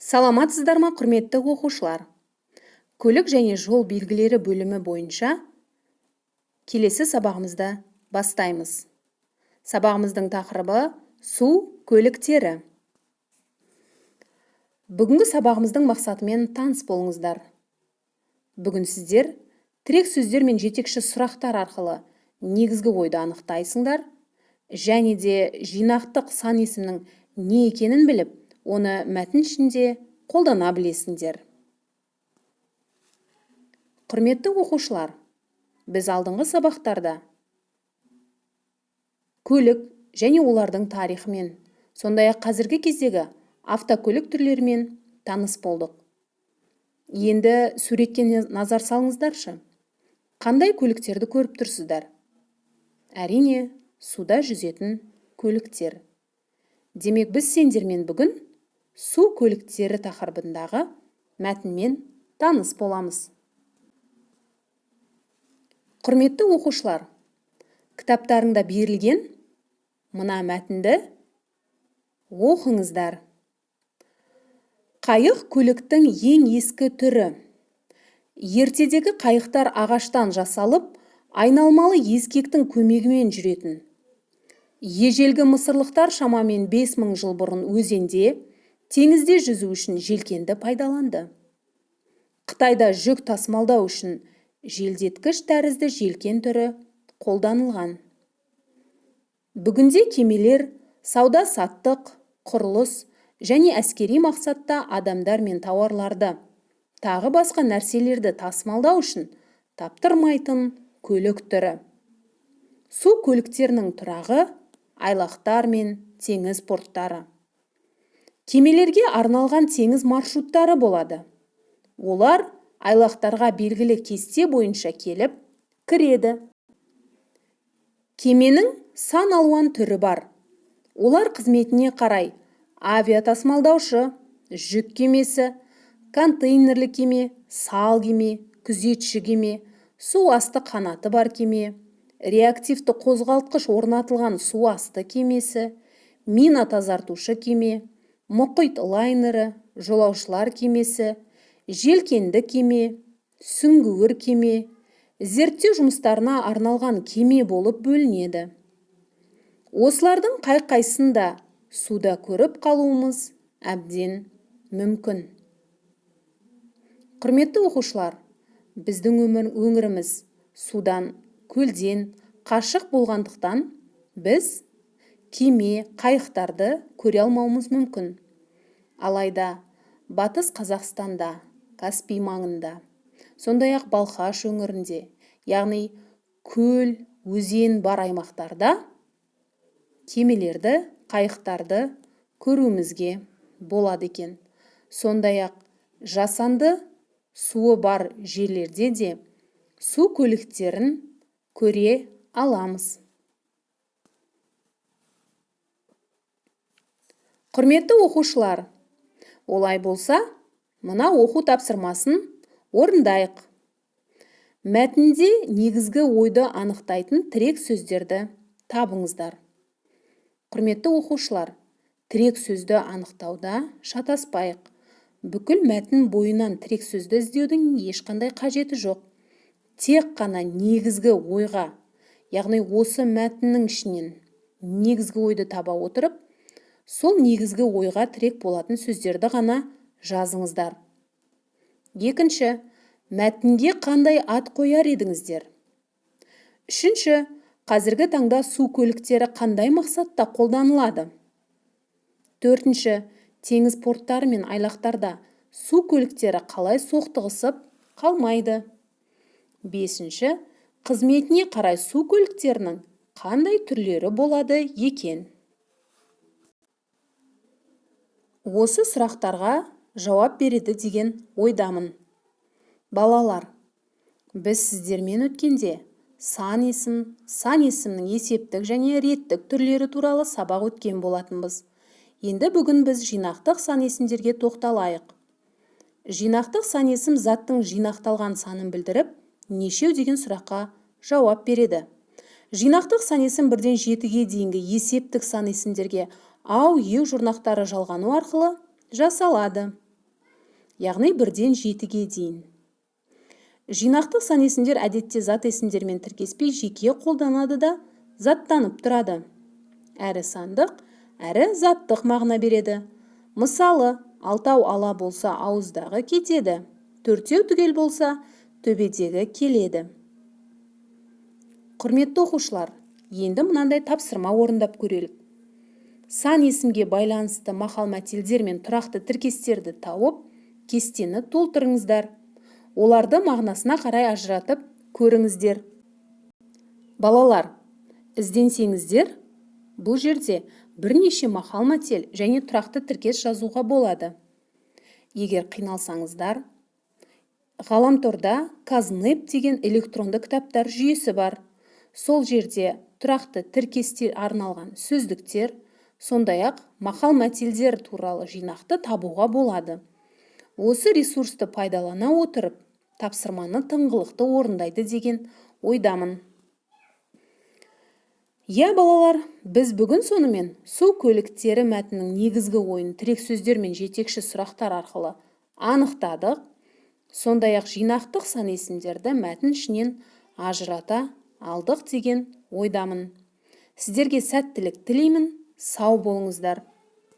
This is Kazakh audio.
Саламатсыздар ма, құрметті оқушылар! Көлік және жол белгілері бөлімі бойынша келесі сабағымызды бастаймыз. Сабағымыздың тақырыбы су көліктері. Бүгінгі сабағымыздың мақсатымен таныс болыңыздар. Бүгін сіздер тірек сөздер мен жетекші сұрақтар арқылы негізгі ойды анықтайсыңдар және де жинақтық сан есімнің не екенін біліп, оны мәтін ішінде қолдана білесіңдер. Құрметті оқушылар, біз алдыңғы сабақтарда көлік және олардың тарихымен, сондай-ақ қазіргі кездегі автокөлік түрлерімен таныс болдық. Енді суретке назар салыңыздаршы. Қандай көліктерді көріп тұрсыздар? Әрине, суда жүзетін көліктер. Демек, біз сендермен бүгін су көліктері тақырыбындағы мәтінмен таныс боламыз. Құрметті оқушылар, кітаптарыңда берілген мына мәтінді оқыңыздар. Қайық көліктің ең ескі түрі. Ертедегі қайықтар ағаштан жасалып, айналмалы ескектің көмегімен жүретін. Ежелгі мысырлықтар шамамен 5000 жыл бұрын өзенде, теңізде жүзу үшін желкенді пайдаланды. Қытайда жүк тасымалдау үшін желдеткіш тәрізді желкен түрі қолданылған. Бүгінде кемелер сауда-саттық, құрылыс және әскери мақсатта адамдар мен тауарларды, тағы басқа нәрселерді тасымалдау үшін таптырмайтын көлік түрі. Су көліктерінің тұрағы айлақтар мен теңіз порттары. Кемелерге арналған теңіз маршруттары болады. Олар айлақтарға белгілі кесте бойынша келіп кіреді. Кеменің сан алуан түрі бар. Олар қызметіне қарай авиатасымалдаушы, жүк кемесі, контейнерлі кеме, сал кеме, күзетші кеме, су асты қанаты бар кеме, реактивті қозғалтқыш орнатылған су асты кемесі, мина тазартушы кеме, мұхит лайнері, жолаушылар кемесі, желкенді кеме, сүңгуір кеме, зерттеу жұмыстарына арналған кеме болып бөлінеді. Осылардың қай-қайсысын да суда көріп қалуымыз әбден мүмкін. Құрметті оқушылар, біздің өңіріміз судан, көлден қашық болғандықтан біз кеме, қайықтарды көре алмауымыз мүмкін. Алайда Батыс Қазақстанда, Каспий маңында, сондай-ақ Балқаш өңірінде, яғни көл, өзен бар аймақтарда кемелерді, қайықтарды көруімізге болады екен. Сондай-ақ жасанды суы бар жерлерде де су көліктерін көре аламыз. Құрметті оқушылар, олай болса, мына оқу тапсырмасын орындайық. Мәтінде негізгі ойды анықтайтын тірек сөздерді табыңыздар. Құрметті оқушылар, тірек сөзді анықтауда шатаспайық. Бүкіл мәтін бойынан тірек сөзді іздеудің ешқандай қажеті жоқ. Тек қана негізгі ойға, яғни осы мәтіннің ішінен негізгі ойды таба отырып, сол негізгі ойға тірек болатын сөздерді ғана жазыңыздар. Екінші, мәтінге қандай ат қояр едіңіздер? Үшінші, қазіргі таңда су көліктері қандай мақсатта қолданылады? Төртінші, теңіз порттары мен айлақтарда су көліктері қалай соқтығысып қалмайды? Бесінші, қызметіне қарай су көліктерінің қандай түрлері болады екен? Осы сұрақтарға жауап береді деген ойдамын. Балалар, біз сіздермен өткенде сан есім, сан есімнің есептік және реттік түрлері туралы сабақ өткен болатынбыз. Енді бүгін біз жинақтық сан есімдерге тоқталайық. Жинақтық сан есім заттың жинақталған санын білдіріп, нешеу деген сұраққа жауап береді. Жинақтық сан есім 1-ден 7-ге дейінгі есептік сан есімдерге ау, еу жұрнақтары жалғану арқылы жасалады. Яғни 1-ден 7-ге дейін. Жинақтық сан есімдер әдетте зат есімдермен тіркеспей, жеке қолданады да, заттанып тұрады. Әрі сандық, әрі заттық мағына береді. Мысалы, алтау ала болса, ауыздағы кетеді, төртеу түгел болса, төбедегі келеді. Құрметті оқушылар, енді мынандай тапсырма орындап көрелік. Сан есімге байланысты мақал-мәтелдер мен тұрақты тіркестерді тауып, кестені толтырыңыздар. Оларды мағынасына қарай ажыратып көріңіздер. Балалар, ізденсеңіздер, бұл жерде бірнеше мақал-мәтел және тұрақты тіркес жазуға болады. Егер қиналсаңыздар, ғаламторда КазНЭП деген электронды кітаптар жүйесі бар. Сол жерде тұрақты тіркестер арналған сөздіктер, сондай-ақ мақал-мәтелдер туралы жинақты табуға болады. Осы ресурсты пайдалана отырып, тапсырманы тыңғылықты орындайды деген ойдамын. Иә, балалар, біз бүгін сонымен «Су көліктері» мәтінінің негізгі ойын тірек сөздер мен жетекші сұрақтар арқылы анықтадық. Сондай-ақ жинақтық сан есімдерді мәтін ішінен ажырата алдық деген ойдамын. Сіздерге сәттілік тілеймін. Сау болыңыздар.